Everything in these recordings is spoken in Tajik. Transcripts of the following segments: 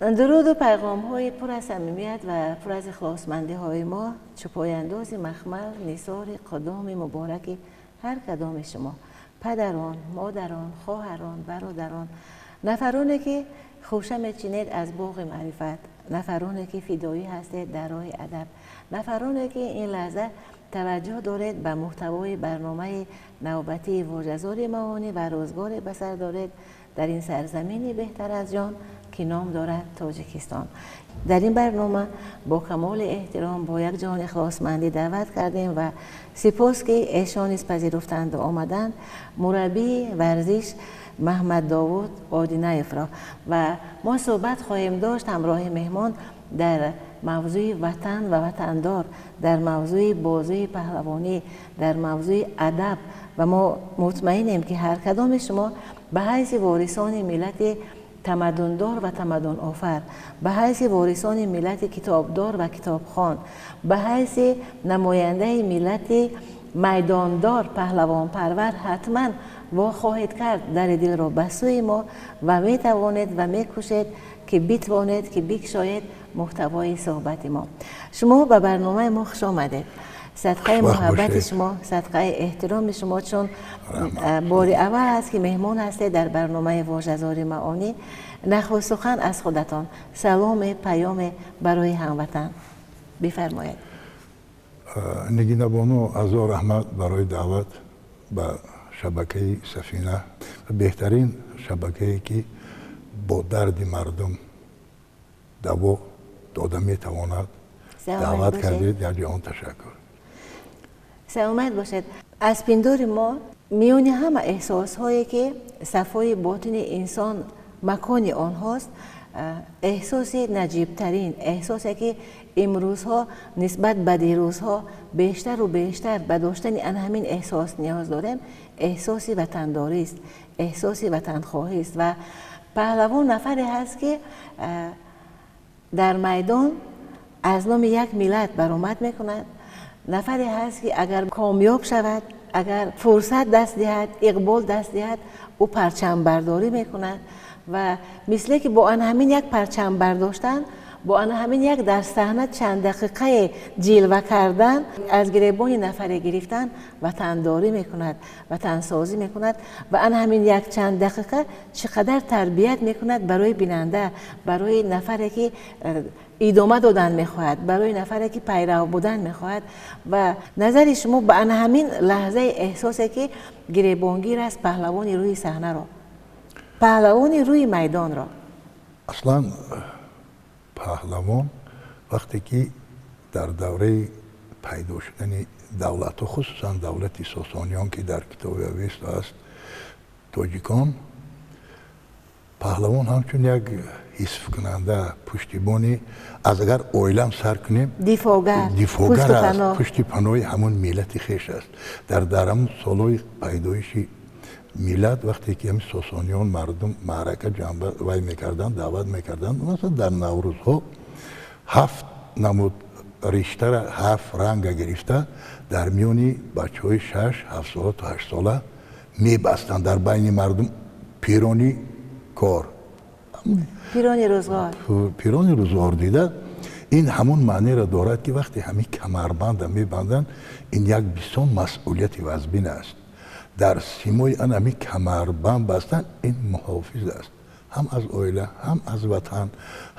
Дуруду пайғомҳои пур аз самимият ва пур аз ихлосмандиҳои мо чӯпояндози махмал нисори қудоми мубораки ҳар кадоми шумо, падарон, модарон, хоҳарон, бародарон, нафароне ки хӯша мечинед аз боғи маърифат, нафароне ки фидоӣ ҳастед дар роҳи адаб, нафароне ки ин лаҳза таваҷҷӯҳ доред ба муҳтавои барномаи навбатии вожазори маонӣ ва рӯзгоре ба сар доред дар ин сарзамини беҳтар аз ҷон ки ном дорад Тоҷикистон. Дар ин барнома бо камоли эҳтиром, бо як ҷони ихлосмандӣ даъват кардем ва сипос ки эшон низ пазируфтанд ва омаданд, мураббии варзиш Маҳмад Довуд Одинаевро, ва мо суҳбат хоҳем дошт ҳамроҳи меҳмон дар мавзӯи ватан ва ватандор, дар мавзӯи бозуи паҳлавонӣ, дар мавзӯи адаб. Ва мо мутмаинем ки ҳар кадоми шумо ба ҳайси ворисони миллати тамаддундор ва тамаддунофар, ба ҳайси ворисони миллати китобдор ва китобхон, ба ҳайси намояндаи миллати майдондор, паҳлавонпарвар ҳатман во хоҳед кард дари дилро ба сӯи мо ва метавонед ва мекӯшед ки битвонед ки бикшоед муҳтавои суҳбати мо. Шумо ба барномаи мо хуш омадед. Садқаи муҳаббати шумо, садқаи эҳтироми шумо, чун бори аввал аст ки меҳмон ҳастед дар барномаи вожазори маонӣ. Нахуст сухан аз худатон, саломе, паёме барои ҳамватан бифармоед. Нигина бону, ҳазор раҳмат барои даъват ба шабакаи Сафина, беҳтарин шабакае ки бо дарди мардум даво дода метавонад. Даъват кардед, як ҷаҳон ташаккур. Саломат бошед. Аз пиндори мо миёни ҳама эҳсосҳое ки сафои ботини инсон макони онҳост, эҳсоси наҷибтарин, эҳсосе ки имрӯзҳо нисбат ба дирӯзҳо бештару бештар ба доштани ан ҳамин эҳсос ниёз дорем, эҳсоси ватандорист, эҳсоси ватанхоҳист. Ва паҳлавон нафаре ҳаст ки дар майдон аз номи як миллат баромад мекунад, нафаре ҳаст ки агар комёб шавад, агар фурсат даст диҳад, иқбол даст диҳад, ӯ парчамбардорӣ мекунад. Ва мисле ки бо ан ҳамин як парчам бардоштан, бо ан ҳамин як дар саҳна чанд дақиқае ҷилва кардан, аз гиребони нафаре гирифтан, ватандорӣ мекунад, ватансозӣ мекунад. Ва ан ҳамин як чанд дақиқа чӣ қадар тарбият мекунад барои бинанда, барои нафаре ки идома додан мехоҳад, барои нафаре ки пайрав будан мехоҳад. Ва назари шумо ба ан ҳамин лаҳзаи эҳсосе ки гиребонгир аст паҳлавони рӯи саҳнаро, паҳлавони рӯи майдонро. Аслан паҳлавон вақте ки дар давраи пайдо шудани давлатҳо, хусусан давлати Сосониён ки дар китоби Авесто аст, тоҷикон, паҳлавон ҳамчун як ҳисфкунанда, пуштибони, аз агар оилам сар кунем, дифогар аст, пушти паноҳи ҳамон миллати хеш аст. Дар ҳамон солҳои пайдоиши миллат, вақте ки ҳамин Сосониён мардум маърака ҷамъ вай мекарданд, даъват мекарданд, масалан дар Наврӯзҳо 7 намуд риштара, 7 ранга гирифта дар миёни бачаҳои 6, 7 сола то 8 сола мебастанд дар байни мардум пирони кор, пирони рӯзғор, пирони рӯзғор дида. Ин ҳамон маънеро дорад ки вақте ҳамин камарбанда мебанданд, ин як бисёр масъулияти вазбин аст. Дар симои ан ҳамин камарбанд бастан, ин муҳофиз аст ҳам аз оила, ҳам аз ватан,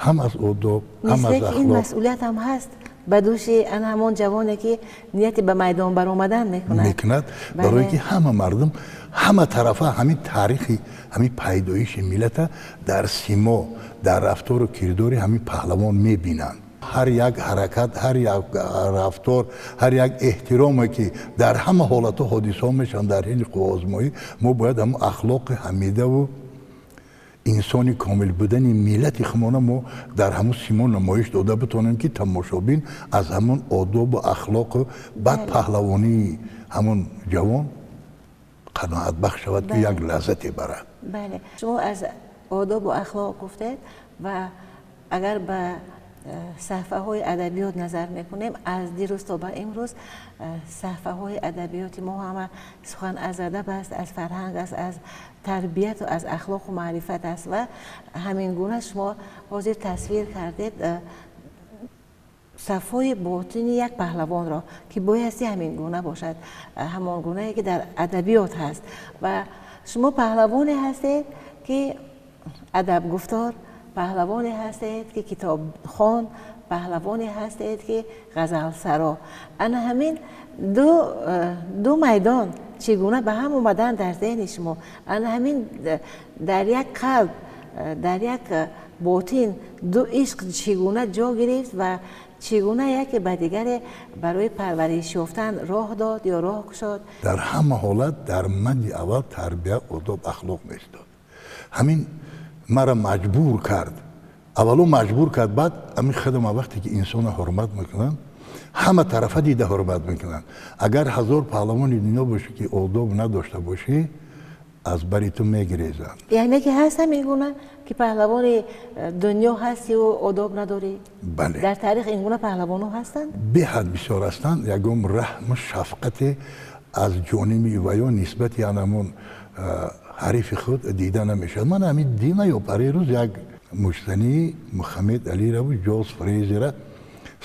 ҳам аз одоб, ҳам аз ахлоқ. Ин масъулият ҳам ҳаст ба дӯши ан ҳамон ҷавоне ки нияти ба майдон баромадан мекунад, барое ки ҳама мардум ҳама тарафа ҳамин таърихи ҳамин пайдоиши миллата дар симо, дар рафтору кирдори ҳамин паҳлавон мебинанд. Ҳар як ҳаракат, ҳар як рафтор, ҳар як эҳтироме ки дар ҳама ҳолатҳо ҳодисаҳо мешаванд дар ҳини қувваозмоӣ, мо бояд ҳамон ахлоқи ҳамидаву инсони комил будани миллати худмона мо дар ҳамон симо намоиш дода битонем ки тамошобин аз ҳамон одобу ахлоқу баъд паҳлавонии ҳамон ҷавон қаноатбахш шавад ки як лаззате барад. Бале, шумо аз одобу ахлоқ гуфтед ва агар ба саҳифаҳои адабиёт назар мекунем, аз дирӯз то ба имрӯз саҳифаҳои адабиёти мо ҳама сухан аз адаб аст, аз фарҳанг аст, аз тарбияту аз ахлоқу маърифат аст. Ва ҳамин гуна шумо ҳозир тасвир кардед сафои ботини як паҳлавонро, ки боясти ҳамин гуна бошад, ҳамон гунае ки дар адабиёт ҳаст. Ва шумо паҳлавоне ҳастед, ки адабгуфтор, паҳлавоне ҳастед, ки китобхон, паҳлавоне ҳастед, ки ғазалсаро. Ана ҳамин ду майдон чӣ гуна ба ҳам омаданд дар зеҳни шумо? Ана ҳамин дар як қалб, дар як ботин ду ишқ чӣ гуна ҷо гирифт ва чӣ гуна яке ба дигаре барои парвариш ёфтан роҳ дод ё роҳ кушод? Дар ҳама ҳолат дар мадди аввал тарбия, одоб, ахлоқ меистод. Ҳамин мара маҷбур кард, аввало маҷбур кард, баъд ҳамин худама вақте ки инсонро ҳурмат мекунанд, ҳама тарафа дида ҳурмат мекунанд. Агар ҳазор паҳлавони дунё бошӣ, ки одоб надошта бошӣ, аз бари ту мегирезанд. Яъне ки ҳаст ҳамин гуна ки паҳлавони дунё ҳастиву одоб надорӣ? Бале. Дар таърих ин гуна паҳлавонҳо ҳастанд? Беҳад бисёр ҳастанд. Ягон раҳму шафқате аз ҷониби ваё нисбати анамон ҳарифи худ дида намешавад. Ман ҳамин дина ё парирӯз як муштании Муҳаммед Алираву Ҷолс Фрезера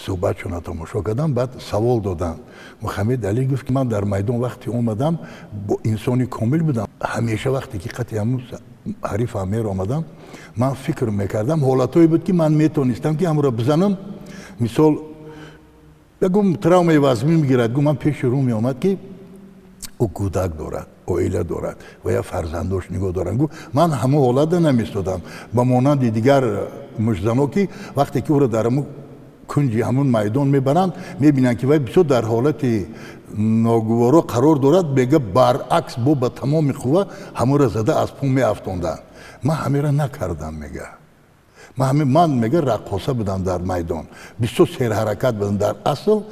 суҳбатшонро тамошо кардам, баъд савол додам. Муҳаммед Али гуфт, ки ман дар майдон вақте омадам бо инсони комил будам. Ҳамеша вақте ки қатъи ҳамун ҳарифам меромадам, ман фикр мекардам, ҳолатҳое буд, ки ман метонистам, ки ҳамонро бизанам. Мисол, ягон травмаи вазмин мегирад. Гу ман пеши рӯ меомад, ки ӯ кӯдак дорад, оила дорад ва я фарзандош нигоҳ доранд. Гу ман ҳамон ҳолатда наместодам, ба монанди дигар муштзано, ки вақте ки ӯро дар ҳамун кунҷи ҳамун майдон мебаранд, мебинанд, ки вай бисёр дар ҳолати ногуворо қарор дорад, мега баръакс бо ба тамоми қувва ҳамонро зада аз по меафтонданд. Ман ҳамеро накардам, мега. Ман мега раққоса будам дар майдон, бисёр серҳаракат будам. Дар асл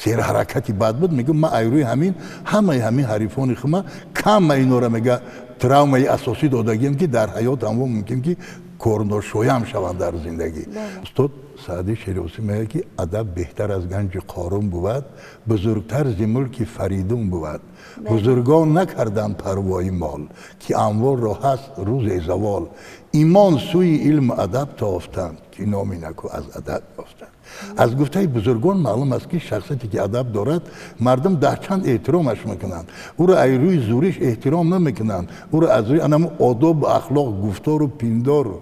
серҳаракати бад буд. Мега ман айрӯи ҳамин ҳамаи ҳамин ҳарифони хума кама инора мега травмаи асосӣ додагием, ки дар ҳаёт ҳамон мумкин ки корношоям шаванд дар зиндагӣ. Устод Саъдӣ Шерозӣ мегӯяд, ки адаб беҳтар аз ганҷи Қорун бувад, бузургтар зи мулки Фаридун бувад. Бузургон накарданд парвои мол, ки амволро ҳаст рӯзе завол. Имон сӯи илму адаб тофтанд, ки номи наку аз адаб ёфтанд. Аз гуфтаи бузургон маълум аст, ки шахсияте ки адаб дорад, мардум даҳчанд эҳтиромаш мекунанд. Ӯро аз рӯи зуриш эҳтиром намекунанд, ӯро аз рӯи анаму одобу ахлоқ, гуфтору пиндору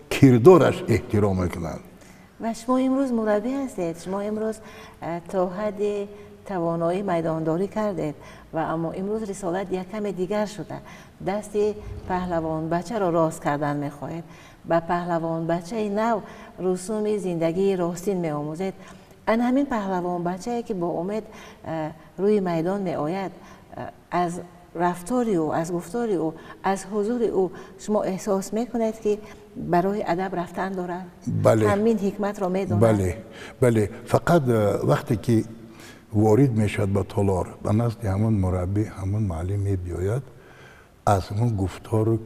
кирдораш эҳтиром мекунанд. Ва шумо имрӯз мураббӣ ҳастед, шумо имрӯз то ҳадди тавоноӣ майдондорӣ кардед, ва аммо имрӯз рисолат як каме дигар шуда. Дасти паҳлавонбачаро рост кардан мехоҳед, ба паҳлавонбачаи нав русуми зиндагии ростин меомӯзед. Ана ҳамин паҳлавонбачае, ки бо умед рӯи майдон меояд, аз рафтори ӯ, аз гуфтори ӯ, аз ҳузури ӯ шумо эҳсос мекунед, ки барои адаб рафтан дорад? Бале. Ҳамин ҳикматро медонад? Бале, бале. Фақат вақте ки ворид мешавад ба толор, ба назди ҳамон мураббӣ, ҳамон муаллим мебиёяд, аз ҳамон гуфтору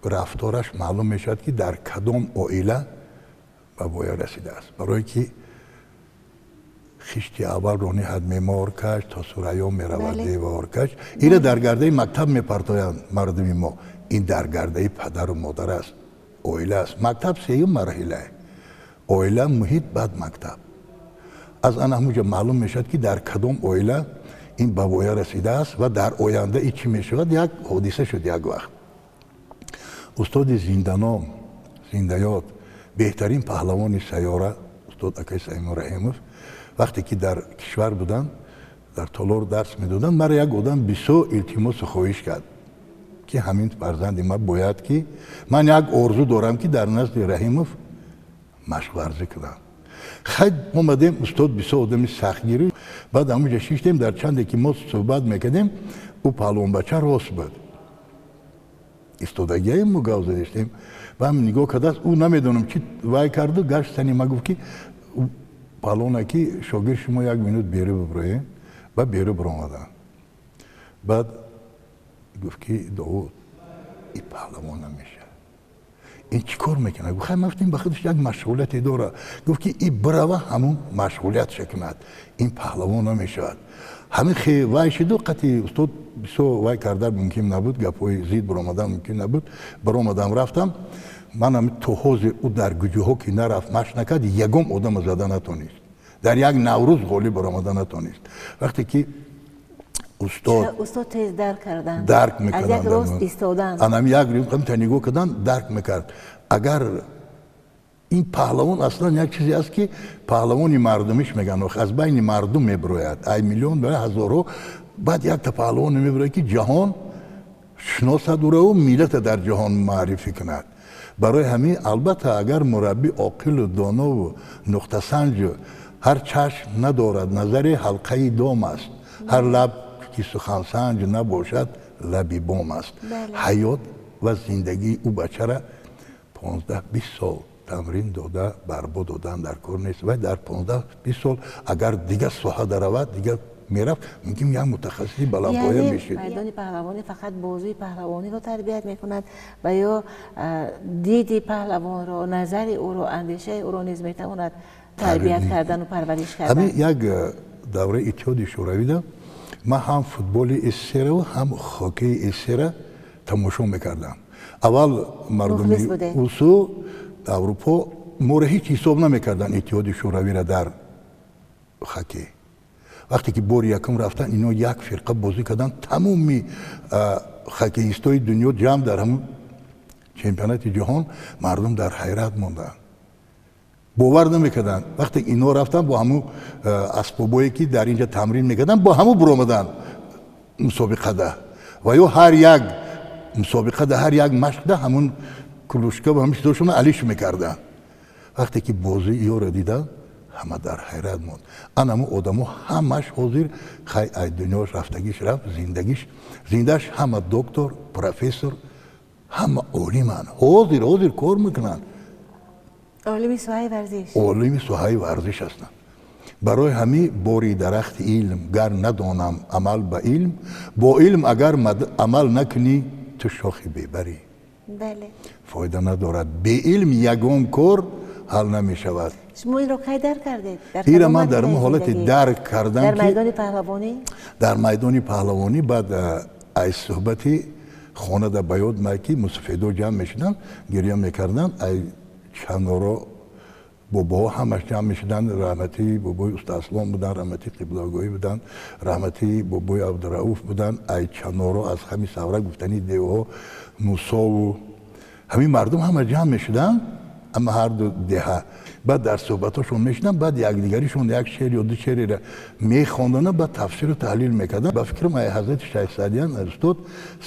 рафтораш маълум мешавад, ки дар кадом оила ба воя расидааст. Барое ки хишти аввалро ниҳад мемор каш, то сурайё меравад девор каш. Ира дар гардаи мактаб мепартоянд мардуми мо. Ин дар гардаи падару модар аст, оила аст. Мактаб сеюм марҳила, оила, муҳит, баъд мактаб. Аз ана ҳамуҷа маълум мешавад, ки дар кадом оила ин ба воя расидааст ва дар оянда и чӣ мешавад. Як ҳодиса шуд як вақт. Устоди зинданом, зиндаёд, беҳтарин паҳлавони сайёра, устод акай Саимон Раҳимов, вақте ки дар кишвар буданд, дар толор дарс медоданд, мара як одам бисёр илтимосу хоҳиш кард, ки ҳамин фарзанди ман бояд, ки ман як орзу дорам, ки дар назди Раҳимов машқварзӣ кунам. Хай омадем, устод бисёр одами сахтгирӣ. Баъд ҳамонҷа шиштем, дар чанде ки мо суҳбат мекардем, ӯ паҳлавонбача рост буд. Истодагиаем мо гав задиштем. Ба ҳам нигоҳ кардааст, ӯ намедонам чӣ вай карду, гашт сани ма, гуфт, ки паҳлавона, ки шогирд шумо як минут беру биброем. Ба беру биромаданд. Баъд гуфт, ки Довуд, и паҳлавон намешавад. Ин чӣ кор мекунад? Гуфт, хай, ман гуфтем, ба худаш як машғулияте дорад. Гуфт, ки и бирава, ҳамун машғулиятша кунад, ин паҳлавон намешавад. Ҳамин вай шиду қати устод бисёр вай кардан мумкин набуд, гапҳои зид баромадан мумкин набуд. Баромадам, рафтам. Ман ҳами то ҳозир ӯ дар гуҷоҳо ки нарафт, машқ накард, ягон одама зада натонист, дар як Наврӯз ғолиб баромада натонист. Вақте ки устод Устод тез дарк карданд. Дарк Аз як мекарданд. рост истодан. Анами як та нигоҳ кардан, дарк мекард. Агар ин паҳлавон аслан як чизе аст, ки паҳлавони мардумиш мегӯянд, ох, аз байни мардум мебирояд, ай миллион ба ҳазорҳо, баъд якта паҳлавоне мебирояд, ки ҷаҳон шиносад ӯраву миллата дар ҷаҳон маърифӣ кунад. Барои ҳамин, албатта, агар мураббӣ оқилу донову нуқтасанҷу ҳар чашм надорад назари ҳалқаи дом аст, ҳар лаб ки сухансанҷ набошад, лаби бом аст. Ҳаёт ва зиндагии ӯ бачара 15-20 сол тамрин дода барбо додан дар кор нест. Вай дар 15-20 сол агар дигар соҳа даравад, дигар мерафт, мумкин як мутахассиси баландпоя Яъне мешид. майдони паҳлавонӣ фақат бозуи паҳлавониро тарбият мекунад ва ё диди паҳлавонро, назари ӯро, андешаи ӯро низ метавонад тарбият кардану парвариш кардан? Ҳамин як давраи Иттиҳоди Шӯравида ман ҳам футболи СССР ҳам хоккеи СССР тамошо мекардам. Аввал мардуми Мухлис будед? Усу Аврупо моро ҳеҷ ҳисоб намекарданд, Иттиҳоди Шӯравиро дар хоккей. Вақте ки бори якум рафтан, ино як фирқа бозӣ карданд, тамоми хоккеистои дунё ҷамъ дар ҳамун чемпионати ҷаҳон, мардум дар ҳайрат монданд, бовар намекарданд. Вақте ино рафтан, бо ҳамун асбобое ки дар инҷа тамрин мекарданд, бо ҳамун буромаданд мусобиқада ва ё ҳар як мусобиқада, ҳар як машқда ҳамун клюшка ва ҳамин чизошонро алиш мекарданд. Вақте ки бозии ёро диданд, ҳама дар ҳайрат монд. Анаму одамо ҳамаш ҳозир, хай, ай дунёш рафтагиш рафт, зиндагиш зиндааш, ҳама доктор, профессор, ҳама олиманд, ҳозир кор мекунанд. Олими соҳаи варзиш. Олими соҳаи варзиш ҳастанд. Барои ҳамин бори дарахти илм гар надонам амал ба илм, бо илм агар амал накунӣ, ту шохи бебарӣ. Фоида надорад, беилм ягон кор ҳал намешавад. Шумо инро кай дарк кардед? Дар Ира кадом ман дар марҳилаи ҳолати зиндагӣ? Дарк кардам Дар ки майдони паҳлавонӣ? Дар майдони паҳлавонӣ, баъд ай суҳбати хонада ба ёд май, ки мусафедо ҷамъ мешуданд, гирья мекарданд. Ай чаноро бобоҳо ҳамаш ҷамъ мешуданд, раҳмати бобои Устааслон буданд, раҳмати Қиблагоҳӣ буданд, раҳмати бобои Абдурауф буданд. Ай чаноро аз ҳами савра гуфтани девҳо Мусову ҳамин мардум ҳама ҷамъ мешуданд, ама ҳарду деҳа. Баъд дар суҳбатҳошон мешуданд, баъд якдигаришон як шеър ё ду шеъреро мехонданд, баъд тафсиру таҳлил мекарданд. Ба фикрам, ай ҳазрати Шайх Саъдиян устод: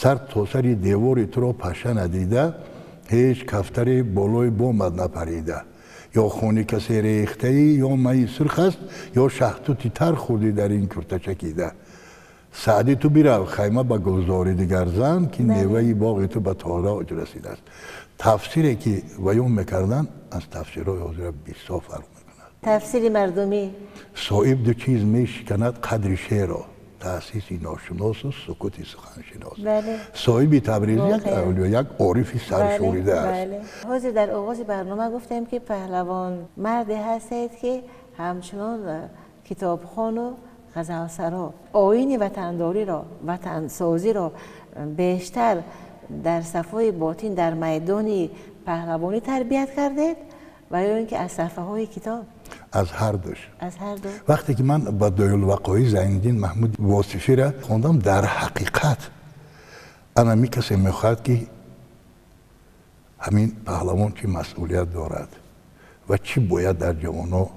«Сар то сари девори туро паша надида, ҳеҷ кафтаре болои бомат напарида. Ё хони касе рехтаӣ, ё майи сурх аст, ё шаҳтути тар хӯрдӣ дар ин курта чакида. Саъдӣ, ту бирав, хайма ба гулзори дигар зан, ки меваи боғи ту ба тороҷ расидааст». Тафсире ки баён мекарданд, аз тафсирҳои ҳозира бисёр фарқ мекунад. Тафсири мардумӣ. Соҳиб ду чиз мешиканад қадри шеърро: таъсиси ношиносу сукути суханшинос. Соҳиби Табризӣ як авлиё, як орифи саршӯрида аст. Ҳозир дар оғози барнома гуфтем, ки паҳлавон марде ҳастед, ки ҳамчунон китобхону ғазалсаро, оини ватандориро, ватансозиро бештар дар сафои ботин, дар майдони паҳлавонӣ тарбият кардед ва ё ин ки аз саҳфаҳои китоб? Аз ҳар душ. Аз ҳар ду. Вақте ки ман Бадоюлвақои Зайниддин Маҳмуд Восифира хондам, дар ҳақиқат ана ми касе мехоҳад, ки ҳамин паҳлавон чӣ масъулият дорад ва чӣ бояд дар ҷавоно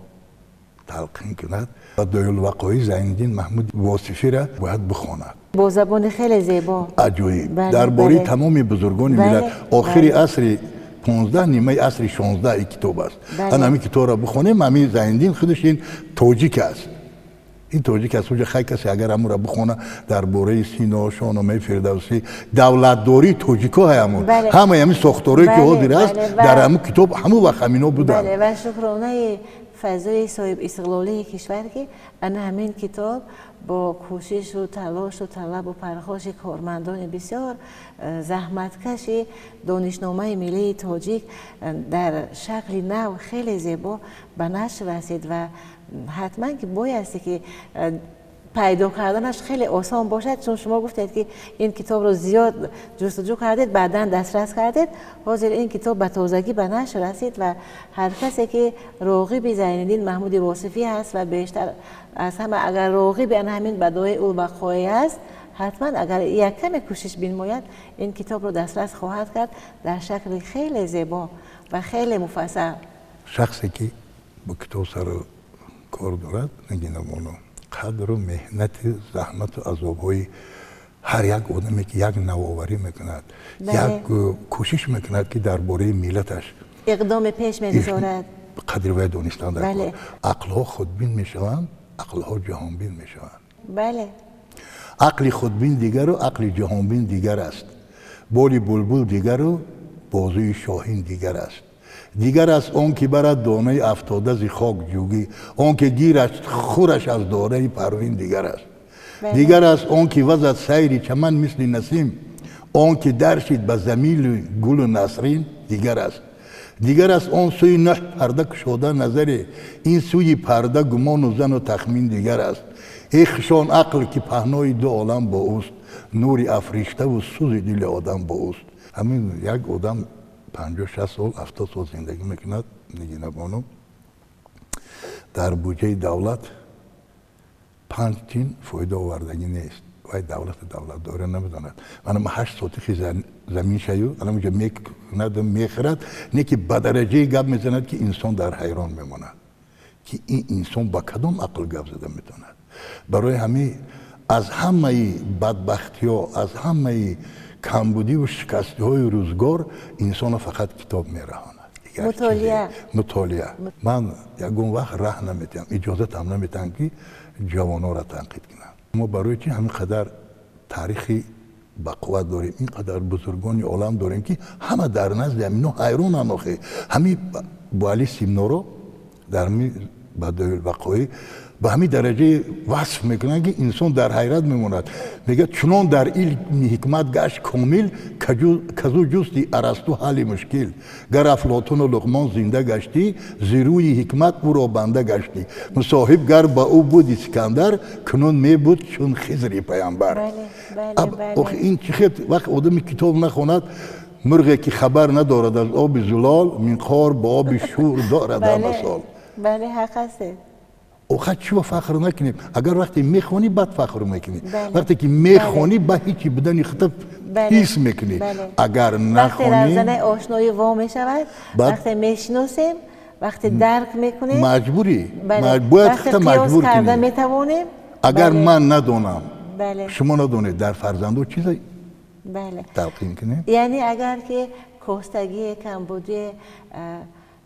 талқин кунад, Бадоюлвақои Зайниддин Маҳмуд Восифира бояд бихонад. Бо забони хеле зебо. Аҷоиб. Дар бораи тамоми бузургони миллат, охири асри 15, нимаи асри 16 ин китоб аст. Ана ҳамин китобро бихонем. Ҳамин Зайниддин худаш ин тоҷик аст, ин тоҷик аст. Уҷа хай касе агар ҳамонро бихона, дар бораи Сино, Шоҳномаи Фирдавсӣ, давлатдории тоҷико, ҳамон ҳамаи ҳамин сохторое ки ҳозир аст, дар ҳамун китоб ҳамун вақт ҳамино буданд. Ва шукронаи фазои соҳиб истиқлолии кишвар, ки ана ҳамин китоб бо кӯшишу талошу талабу пархоши кормандони бисёр заҳматкаши Донишномаи миллии тоҷик дар шакли нав хеле зебо ба нашр расид ва ҳатман ки боясте ки пайдо карданаш хеле осон бошад, чун шумо гуфтед ки ин китобро зиёд ҷустуҷӯ кардед, баъдан дастрас кардед. Ҳозир ин китоб ба тозагӣ ба нашр расид ва ҳар касе ки роғиби Зайниддин Маҳмуди Восифӣ ҳаст ва бештар аз ҳама агар роғиби ана ҳамин Бадоеъул-вақоеъ аст, ҳатман агар як каме кӯшиш бинмояд, ин китобро дастрас хоҳад кард дар шакли хеле зебо ва хеле муфассал. Шахсе ки бо китоб сару кор дорад, нагинамоно қадру меҳнати заҳмату азобҳои ҳар як одаме ки як навоварӣ мекунад, як кӯшиш мекунад ки дар бораи миллаташ иқдоме пеш мегузорад, қадри вай донистан дар кор. Ақлҳо худбин мешаванд, ақлҳо ҷаҳонбин мешаванд. Ақли худбин дигару ақли ҷаҳонбин дигар аст, боли булбул дигару бозуи шоҳин дигар аст. Дигар аст он ки барад донаи афтода зи хок ҷугӣ, он ки гираш хӯраш аз дораи парвин дигар аст. Дигар аст он ки вазад сайри чаман мисли насим, он ки даршид ба замили гулу насрин дигар аст. Дигар аст он сӯи нӯҳ парда кушода назаре, ин сӯи парда гумону зану тахмин дигар аст. Эй хушон ақл ки паҳнои ду олам бо ӯст, нури африштаву сӯзи дили одам бо ӯст. Ҳамин як одам 50-60 сол, 70 сол зиндагӣ мекунад, Нигинабону, дар буҷаи давлат 5 тин фоида овардагӣ нест. Вай давлату давлатдорӣ намедонад. Манам 8 сотихи замин шаю, анамуҷа мекунаду мехӯрад, не ки ба дараҷаи гап мезанад ки инсон дар ҳайрон мемонад, ки ин инсон ба кадом ақл гап зада метавонад. Барои ҳамин аз ҳамаи бадбахтиҳо, аз ҳамаи камбудиву шикастиҳои рӯзгор инсонро фақат китоб мераҳонад. Мутолиа. Мутолиа. Ман ягон вақт раҳ наметиҳам, иҷозатам наметиҳам ки ҷавононро танқид кунам. Мо барои чи ҳамин қадар таърихи бақувват дорем, ин қадар бузургони олам дорем ки ҳама дар назди ҳамино ҳайронанд. Охе ҳамин Буали Симноро дар Бадоеъул-вақоеъ ба ҳамин дараҷаи васф мекунанд ки инсон дар ҳайрат мемонад. Мегӯяд чунон дар илми ҳикмат гашт комил, казу ҷусти Арасту ҳалли мушкил. Гар Афлотуну Луқмон зинда гаштӣ, зи рӯи ҳикмат ӯро банда гаштӣ. Мусоҳиб гар ба ӯ буди Искандар, кунун мебуд чун Хизри паямбар. Охи ин чӣ хел вақт одами китоб нахонад, мурғе ки хабар надорад аз оби зулол, минқор ба оби шӯр дорад ҳамасол. Бале, ҳақ ҳастед. Охир чӣ ба фахр накунем? Агар вақте мехонӣ, баъд фахр мекунӣ. Вақте ки мехонӣ, ба ҳечи будани худат ҳис мекунӣ. Агар нахонӣ, вақте равзанаи ошноӣ во мешавад, вақте мешиносем, вақте дарк мекунем, маҷбурӣ. Бояд худта маҷбур кунӣ. Карда метавонем. Агар ман надонам, шумо надонед, дар фарзандо чизе талқин кунем? Яъне агар ки костагие, камбудие,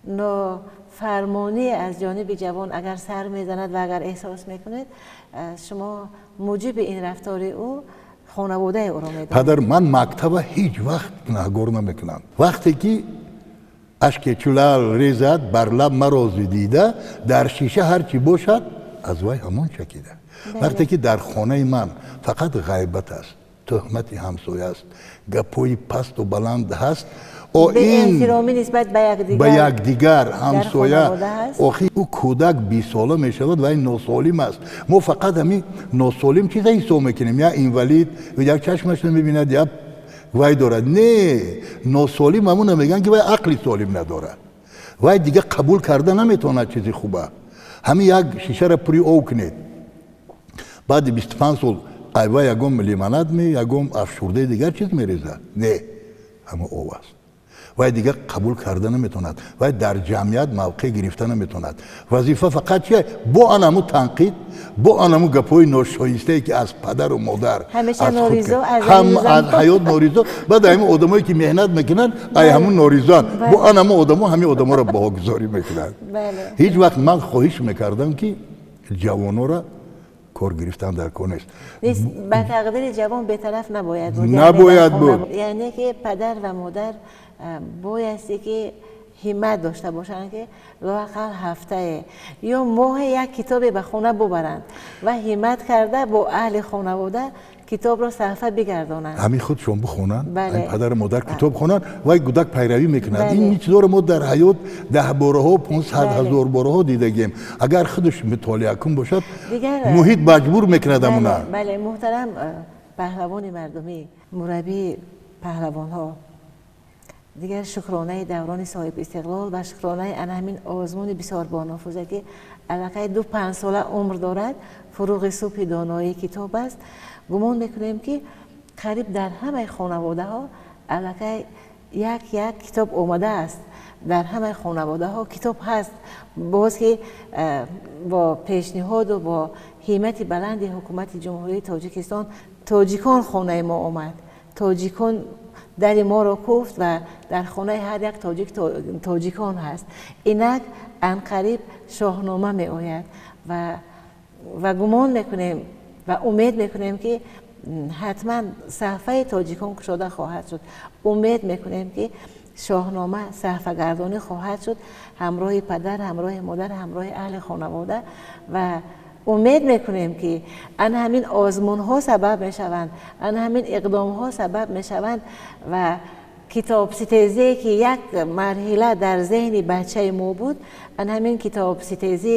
нофармонӣ аз ҷониби ҷавон агар сар мезанад ва агар эҳсос мекунед, шумо муҷиби ин рафтори ӯ хонаводаи ӯро медонед. Падар, ман мактаба ҳеҷ вақт гунаҳгор намекунам. Вақте ки ашке чу лаъл резад, бар лаб маро зидида, дар шиша ҳар чӣ бошад, аз вай ҳамон чакида. Вақте ки дар хонаи ман фақат ғайбат аст, тӯҳмати ҳамсоя аст, гапҳои пасту баланд ҳаст, беэҳтиромӣ нисбат ба якдигар ҳамсоя, охи ӯ кӯдак 20 сола мешавад ва ин носолим аст. Мо фақат ҳамин носолим чиза ҳисоб мекунем, я инвалид, як чашмаш намебинад, я вай дорад. Не, носолим ҳамона мегӯянд ки вай ақли солим надорад, вай дига қабул карда наметавонад чизи хуба. Ҳамин як шишаро пури об кунед, баъди 25 сол айва ягон лимонад ме, ягон афшурдаи дигар чиз мерезад? Не, ҳама об аст. Вай дигар қабул карда наметавонад, вай дар ҷамъият мавқеъ гирифта наметавонад. Вазифа фақат чия? Бо анаму танқид, бо анаму гапҳои ношоистае ки аз падару модар, аз ҳаёт норизо. Баъд ҳамин одамое ки меҳнат мекунанд, ай ҳамун норизоанд, бо анаму одамо ҳамин одаморо баҳогузорӣ мекунанд. Ҳеҷ вақт ман хоҳиш мекардам ки ҷавонора кор гирифтан дар кор нест. Ба тақдири ҷавон бетараф набояд буд. Набояд буд. Яъне ки падар ва модар боясте ки ҳиммат дошта бошанд, ки лоақал ҳафтае ё моҳе як китобе ба хона бубаранд ва ҳиммат карда бо аҳли хонавода китобро саҳфа бигардонанд. Ҳамин худшон бихонанд, падару модар китоб хонанд, вай гудак пайравӣ мекунад. Ин чизоро мо дар ҳаёт 10 бораҳо, 500 ҳазор бораҳо дидагем. Агар худаш мутолиа кун бошад, муҳит маҷбур мекунад амуна. Бале, муҳтарам паҳлавони мардумӣ, мураббии паҳлавонҳо, дигар шукронаи даврони соҳиби истиқлол ва шукронаи ана ҳамин озмуни бисёр бонуфузе, ки аллакай 2-5 сола умр дорад, фуруғи субҳи доноии китоб аст. Гумон мекунем, ки қариб дар ҳамаи хонаводаҳо аллакай як китоб омадааст. Дар ҳамаи хонаводаҳо китоб ҳаст. Боз ки бо пешниҳоду бо ҳиммати баланди ҳукумати Ҷумҳурии Тоҷикистон тоҷикон хонаи мо омад, тоҷикон дари моро куфт ва дар хонаи ҳар як тоҷик тоҷикон ҳаст. Инак анқариб Шоҳнома меояд ва гумон мекунем ва умед мекунем, ки ҳатман саҳфаи тоҷикон кушода хоҳад шуд. Умед мекунем, ки Шоҳнома саҳфагардонӣ хоҳад шуд ҳамроҳи падар, ҳамроҳи модар, ҳамроҳи аҳли хонавода ва умед мекунем, ки ана ҳамин озмунҳо сабаб мешаванд, ана ҳамин иқдомҳо сабаб мешаванд ва китобситезие, ки як марҳила дар зеҳни бачаи мо буд, ана ҳамин китобситезӣ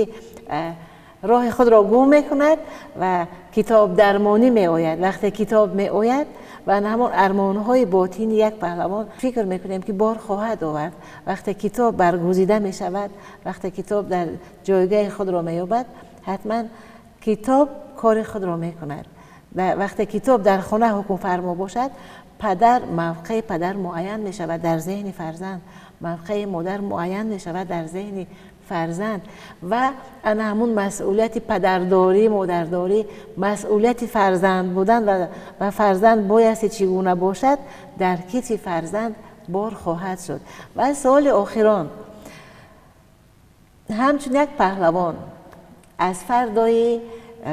роҳи худро гум мекунад ва китобдармонӣ меояд. Вақте китоб меояд ва ҳамон армонҳои ботини як паҳлавон фикр мекунем, ки бор хоҳад овард. Вақте китоб баргузида мешавад, вақте китоб дар ҷойгоҳи худро меёбад, ҳатман китоб кори худро мекунад. Вақте китоб дар хона ҳукмфармо бошад, падар, мавқеи падар муайян мешавад дар зеҳни фарзанд, мавқеи модар муайян мешавад дар зеҳни фарзанд ва ана ҳамун масъулияти падардорӣ, модардорӣ, масъулияти фарзанд будан ва фарзанд боясти чӣ гуна бошад, дар китфи фарзанд бор хоҳад шуд. Ва суоли охирон, ҳамчун як паҳлавон аз фардои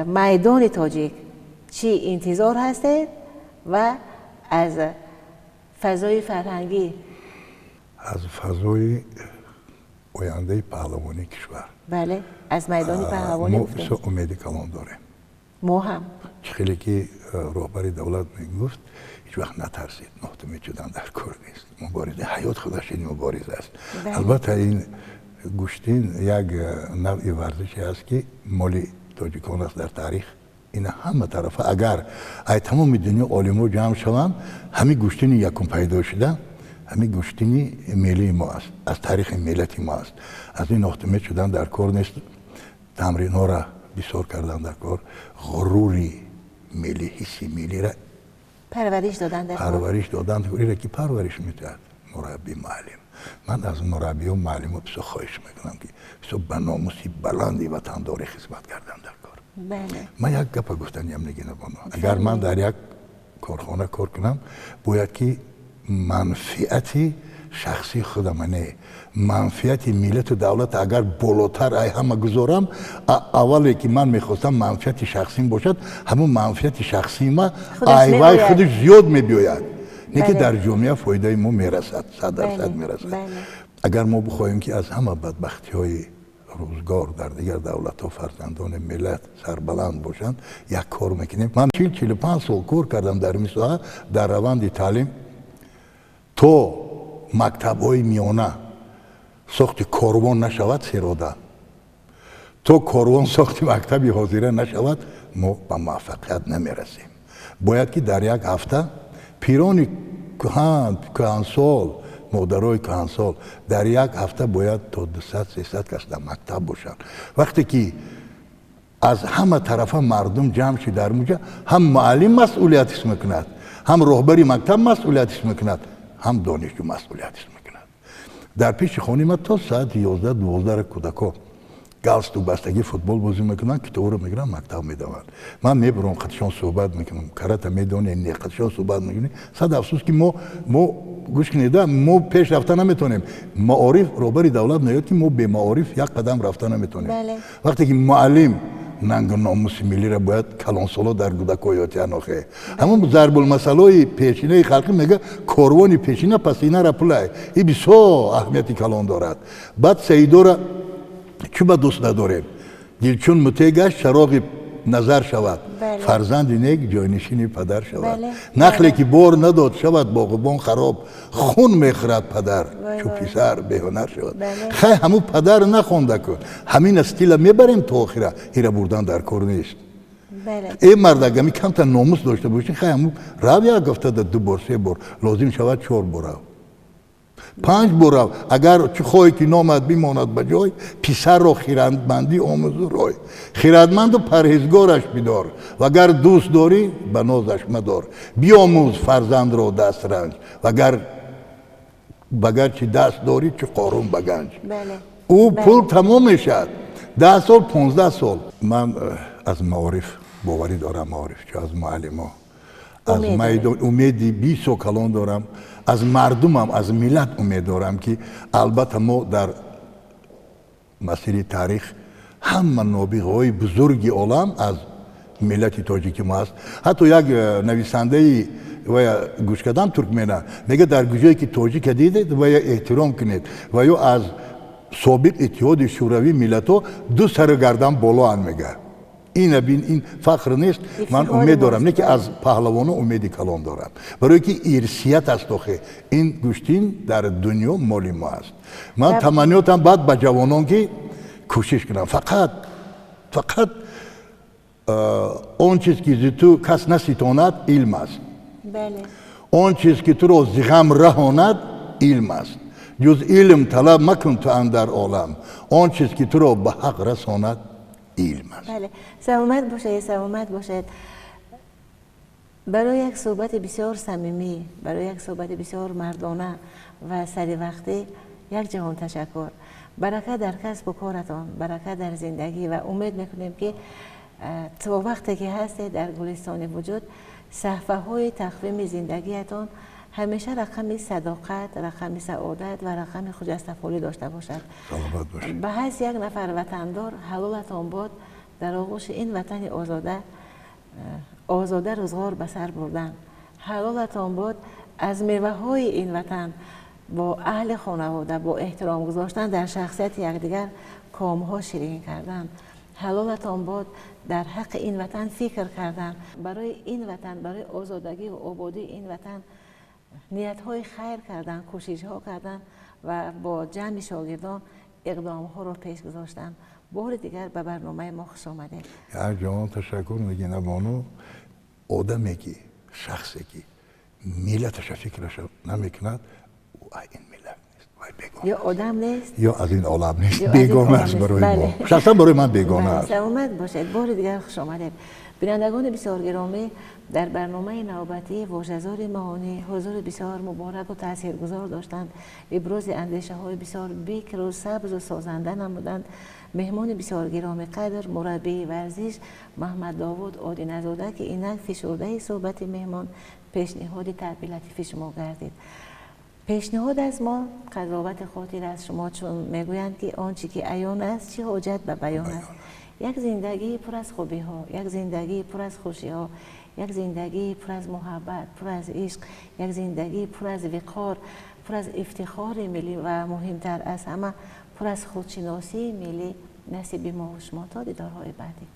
майдони тоҷик чӣ интизор ҳастед ва аз фазои фарҳангӣ? Аз фазои ояндаи паҳлавонии кишвар. Бале, аз майдони паҳлавонӣ. Мо бисёр умеди калон дорем. Мо ҳам. Чӣ хеле ки роҳбари давлат мегуфт, ҳеҷ вақт натарсед, ноҳтумед шудан дар кор нест. Мубориза, ҳаёт худаш ин мубориза аст. Албатта ин гӯштин як навъи варзише аст, ки моли тоҷикон аст дар таърих. Ина ҳама тарафа агар ай тамоми дунё олимо ҷамъ шаванд, ҳамин гӯштини якум пайдо шуда, ҳамин гӯштини миллии мо аст, аз таърихи миллати мо аст. Аз ин ноҳтумед шудан дар кор нест, тамринҳоро бисёр кардан дар кор, ғурури миллӣ, ҳисси миллиро парвариш додан дар кор. Парвариш додан, ире ки парвариш медиҳад мураббӣ, муаллим. Ман аз мураббиё, муаллимо бисёр хоҳиш мекунам, ки бисёр ба номуси баланди ватандорӣ хизмат кардан дар кор. Ман як гапа гуфтаниям, Нигина бону. Агар ман дар як корхона кор кунам, бояд ки манфиати шахсии худама не, манфиати миллату давлат агар болотар ай ҳама гузорам, аввале ки ман мехостам манфиати шахсим бошад, ҳамун манфиати шахсии ма айвай худаш зиёд мебиёяд. Не ки дар ҷомеа фоидаи мо мерасад, 100% мерасад. Агар мо бихоҳем, ки аз ҳама бадбахтиҳои рӯзгор дар дигар давлатҳо фарзандони миллат сарбаланд бошанд, як кор мекунем. Ман 40-45 сол кор кардам дар ин соҳа, дар раванди таълим то мактабҳои миёна сохти корвон нашавад серода, то корвон сохти мактаби ҳозира нашавад, мо ба муваффақият намерасем. Бояд ки дар як ҳафта пирони кӯҳансол, модарои кӯҳансол дар як ҳафта бояд то 200-300 кас дар мактаб бошанд. Вақте ки аз ҳама тарафа мардум ҷамъ шид дар муҷа, ҳам муаллим масъулият ҳис мекунад, ҳам роҳбари мактаб масъулият ҳис мекунад, ҳам донишҷӯ масъулият ҳис мекунад. Дар пеши хонаи ман то соати 11-12 кӯдако галстук бастагӣ футбол бозӣ мекунанд, китобро мегиранд, мактаб медаванд. Ман мебурам, қатишон суҳбат мекунам, карата медонем, не, қатишон суҳбат мекунем. Сад афсӯс, ки мо гӯш кунед, мо пеш рафта наметавонем. Маориф, роҳбари давлат мегӯяд, ки мо бемаориф як қадам рафта наметавонем. Вақте ки муаллим Нангу номуси миллиро бояд калонсоло дар кӯдакҳо ёдтиҳанд. Охе, ҳамон зарбулмасалои пешинаи халқӣ мега: корвони пешина пасинара пулай. И бисёр аҳамияти калон дорад. Баъд Саидора чӣ ба дӯст надорем? Дил чун мутеъ гашт, чароғи назар шавад, фарзанди нек ҷойнишини падар шавад. Нахле ки бор надод, шавад боғубон хароб, хун мехӯрад падар, чу писар беҳунар шавад. Хай, ҳамун падар нахонда кун, ҳамин стила мебарем то охира. Ира бурдан дар кор нест. Э, мардак, ами камтар номус дошта бошӣ, хай, ҳамун рав, як ҳафтада ду бор, се бор, лозим шавад чор бор рав, панҷ бор рав. Агар чӣ хоҳӣ ки номат бимонад ба ҷой, писарро хирадмандӣ омӯзу рой, хирадманду парҳезгораш бидор, вагар дӯст дорӣ, ба нозаш мадор. Биомӯз фарзандро дастранҷ, вагар вагарчи даст дорӣ чу Қорун ба ганҷ. Ӯ пул тамом мешавад, 10 сол, 15 сол. Ман аз маориф боварӣ дорам, маорифчо, аз муаллимо, аз майдон умеди бисёр калон дорам, аз мардумам, аз миллат умед дорам, ки албатта мо дар масири таърих ҳама нобиғаҳои бузурги олам аз миллати тоҷики мо аст. Ҳатто як нависандаи вая гӯш кардам, туркмена, мега: дар куҷое ки тоҷика дидед, вая эҳтиром кунед, ва ё аз собиқ Иттиҳоди Шӯравӣ миллатҳо ду сару гардан болоанд, мега. Ина бин, ин фахр нест? Ман умед дорам, не ки аз паҳлавоно умеди калон дорам, барое ки ирсият аст. Охе, ин гӯштин дар дунё моли мо аст. Ман таманниётам баъд ба ҷавонон, ки кӯшиш кунам. Фақат, фақат он чиз ки зи ту кас наситонад, илм аст. Он чиз ки туро зи ғам раҳонад, илм аст. Ҷуз илм талаб макун ту андар олам, он чиз ки туро ба ҳақ расонад, илм аст. Бале, саломат бошед, саломат бошед барои як суҳбати бисёр самимӣ, барои як суҳбати бисёр мардона ва саривақтӣ. Як ҷаҳон ташаккур. Барака дар касбу коратон, барака дар зиндагӣ, ва умед мекунем, ки то вақте ки ҳастед дар гулистони вуҷуд, саҳфаҳои тақвими зиндагиятон ҳамеша рақами садоқат, рақами саодат ва рақами хуҷастафолӣ дошта бошад. Ба ҳайси як нафар ватандор, ҳалолатон бод дар оғӯши ин ватани озода озода рӯзғор ба сар бурдан, ҳалолатон бод аз меваҳои ин ватан бо аҳли хонавода, бо эҳтиром гузоштан дар шахсияти якдигар комҳо ширин кардан, ҳалолатон бод дар ҳаққи ин ватан фикр кардан, барои ин ватан, барои озодагӣ ва ободии ин ватан ниятҳои хайр кардан, кӯшишҳо кардан ва бо ҷамъи шогирдон иқдомҳоро пеш гузоштан. Бори дигар ба барномаи мо хуш омадед. Як ҷаҳон ташаккур, Нигина бону. Одаме ки, шахсе ки миллаташа фикраша намекунад, ӯ ин миллат нест. Ё одам нест. Ё аз ин олам нест, бегона аст барои мо, шахсан барои ман бегона аст. Саломат бошед, бори дигар хуш омадед. Бинандагони бисёр гиромӣ, дар барномаи навбатии Вожазори маонӣ ҳузури бисёр мубораку таъсиргузор доштанд, ибрози андешаҳои бисёр бикру сабзу созанда намуданд меҳмони бисёр гиромӣ қадр, мураббии варзиш Маҳмаддовуд Одиназода, ки инак фишурдаи суҳбати меҳмон пешниҳоди таъби латифи шумо гардид. Пешниҳод аз мо, қазовати хотир аз шумо, чун мегӯянд, ки он чӣ ки аён аст, чӣ ҳоҷат ба баён аст. Як зиндагии пур аз хубиҳо, як зиндагии пур аз хушиҳо, як зиндагии пур аз муҳаббат, пур аз ишқ, як зиндагии пур аз виқор, пур аз ифтихори миллӣ ва муҳимтар аз ҳама пур аз худшиносии миллӣ насиби мову шумо. То дидорҳои баъдӣ.